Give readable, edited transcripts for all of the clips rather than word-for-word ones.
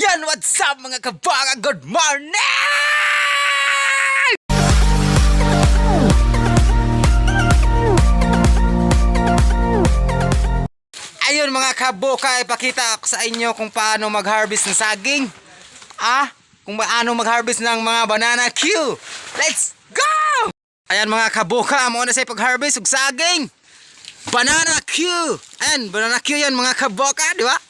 Yan, what's up, mga kaboka? Good morning! Ayun, mga kaboka, ipakita ko sa inyo kung paano mag-harvest ng saging. Ah, kung paano mag-harvest ng mga banana Q. Let's go! Ayan, mga kaboka, mo na sa pag-harvest og saging. Banana Q. Ayan, banana Q yan, mga kaboka, di ba?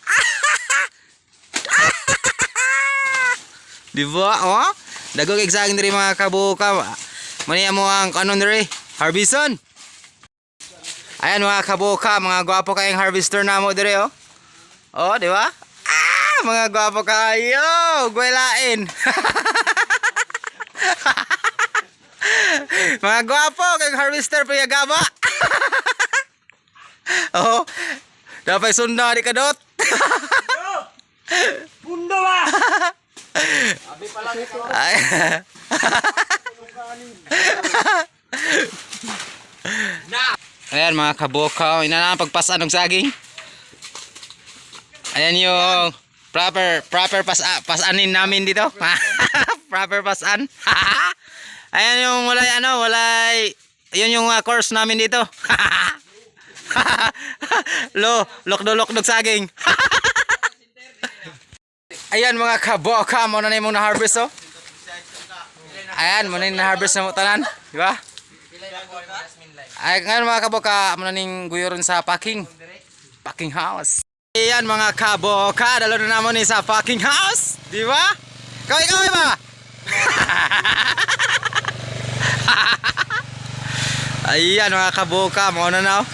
Di ba? Oh? Dagog kay saging diri, mga kaboka. Mani mo ang kanon diri, harveston. Ayan, mga kaboka, mga gwapo kayong harvester na mo dire oh. Oh, di ba? Ah, mga gwapo kayo. Gwelain. Mga gwapo kayong harvester pagaba. Oh. Dapat sunda di kadot. Pundo ba? Ay. Ayan, mga kaboka, ina na ang pagpasan ng saging. Ayan yung proper proper pasanin namin dito. Proper pasan. Ayan yung walay ano, walay yun yung course namin dito. Lo, lokdo lokdog saging. Ayan, mga kaboka, mo na yung na-harvest oh. Ayan, mo na yung na-harvest na mo tanan, di ba? Ay, ngayon, mga kaboka, mo na ning guyuron sa packing. Packing house. Ayan, mga kaboka, dalo na namo ni sa packing house, di ba? Kaway kaway ba? Ayan, mga kaboka, mo na na oh.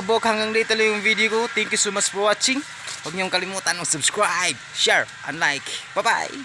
kabok, hanggang dito lang yung video ko. Thank you so much for watching. Huwag niyong kalimutan mag-subscribe, share, and like. Bye-bye!